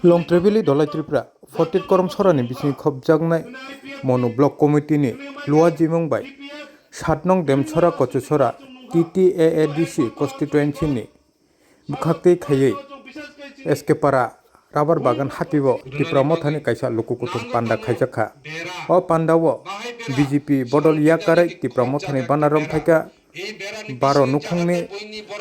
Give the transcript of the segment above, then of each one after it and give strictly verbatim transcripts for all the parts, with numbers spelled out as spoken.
Longtrebili Dolai Tripura, Fortit Koromsorani bising khobjaknai Monu Block Committee ni Luwa Jimung bai sat nong Demsora Kochusora T T A A D C constituency ni bwkhaktwi khaiwi S K Para Rubber Bagan hatibo Tipra Mothani kaisa luku kuthum panda khaijakha. O pandao B J P bodol yakarwi Tipra Mothani bana romphaikha baro nukhungni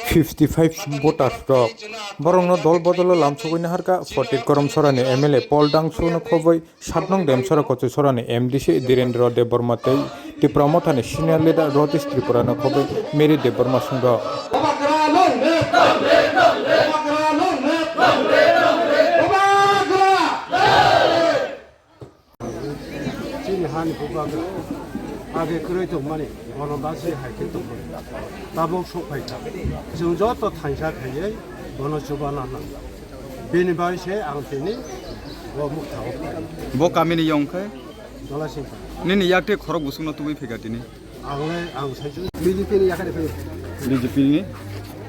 fifty five voters rok. Borokno dol bodolo lamsogwi naharkha Fortit Koromsorani M L A Paul Dangsu no khobwi sat nong Demsora Kochusora ni M D C Dhirendra Debbarma tei Tipra Mothani senior leader Ratish Tripura no khobwi Mary Debbarma sungdo. Chini hani bubagra age kwrwi tongmani, bono basi hai khe tongmani. Tabuk sokphaikha. Chwng joto thansa khaiwi bono chubana nango. Bini bai se ang tini bo mukthao phai. Bo kamini yong khe? Dola singkha. Nini yakte khorok busungno tubui phika tini. Ang le, ang sai B J P ni yakari phai. B J P ni.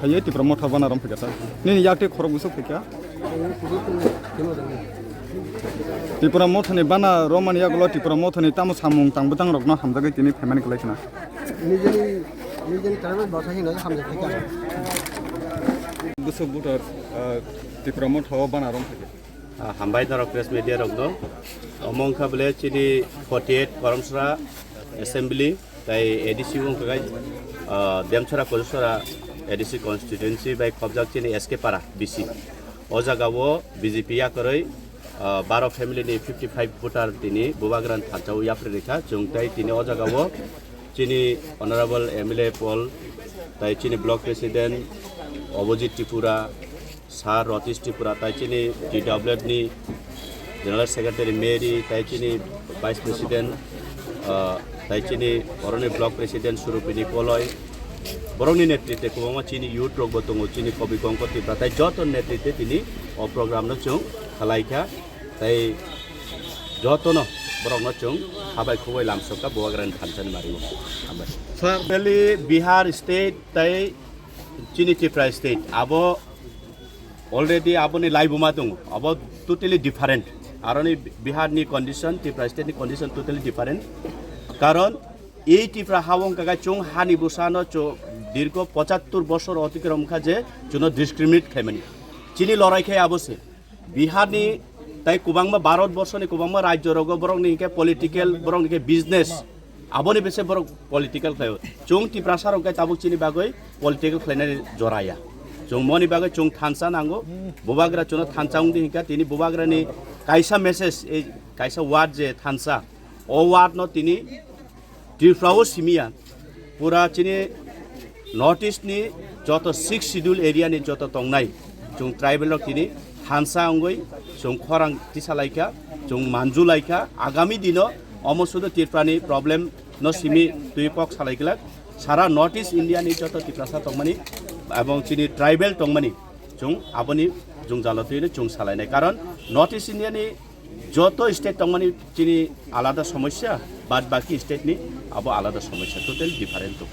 Phaiye Tipra Motha bana rom phika ta. Nini yakte khorok busuk phika. Tipra Mothani bana romani yagulo Tipra Mothani tamo samung tang bwtang rokno hamjagwi tini phaimani kwlai khna. Nijeni, nijeni target bwsa hino hamjak thika. Busuk butor, ah, Tipra Motha o bana rom phika. Ah, hambai norok press media rokno. Omo wngkha bole chini forty eight Koromsra Assembly tai A D C wngkha gai, ah, Demsora Kochusora A D C constituency bai khobjak chini S K Para B C. O jaga o B J P yakarwi, ah, baro family ni fifty five voter tini bubagrani thansa o yapri rikha. Chwng tai tini o jaga o chini Honorable M L A Paul tai chini block president Abhijit Tripura, Sir Ratish Tripura, tai chini T W F ni General Secretary Mary, tai chini Vice President, ah, tai chini oroni Block President Surupini Koloi, borokni netritwe kwbangma chini youth rokbo tongo, chini Kobi Kongko Tripura, tai joto netritwe tini o program no chwng khalaikha, tai jotono borokno chwng habai khubui lamsokha Bubagrani thansani mario. Hambai. Sir, Delhi, Bihar state tai chini Tripura state abo already aboni laibuma tongo, abo totally different. Aroni Bihar ni condition, Tripura state ni condition totally different. Karon ei Tripura ha wngkha khe chwng hani bwsano chw-, dirgo pochattor bosor otikrom kha je chwngno discriminate khaimani. Chini lorai khe abo se. Bihar ni tai kwbangma Bharat borso ni kwbangma rajyo rogo borok ni hinkhe political, borok ni hinkhe business. Aboni bese borok political khlaio. Chwng Tiprasa rok khe tabuk chini bagwi political khlainani jora ya. Chwng moni bagwi chwng thansa nango. Bubagra chwngno thansa wngdi hinkha tini Bubagrani kaisa message, ei kaisa word je thansa. O word no tini Tripura o simiya. Pura chini North East ni joto six schedule area ni joto tongnai chwng tribal rok tini thansa wngwi chwng khorang tisalaikha, chwng manjulaikha. Agami dino omo sudu Tripura ni problem no simi twi kok salai glak. Sara North East India ni joto Tiprasa tongmani ebong chini tribal tongmani chwng aboni jwngjalo twino chwng salainai. Karon North East India ni joto state tongmani chini alada somosya, bad baki state ni abo alada somosya, totally different tong.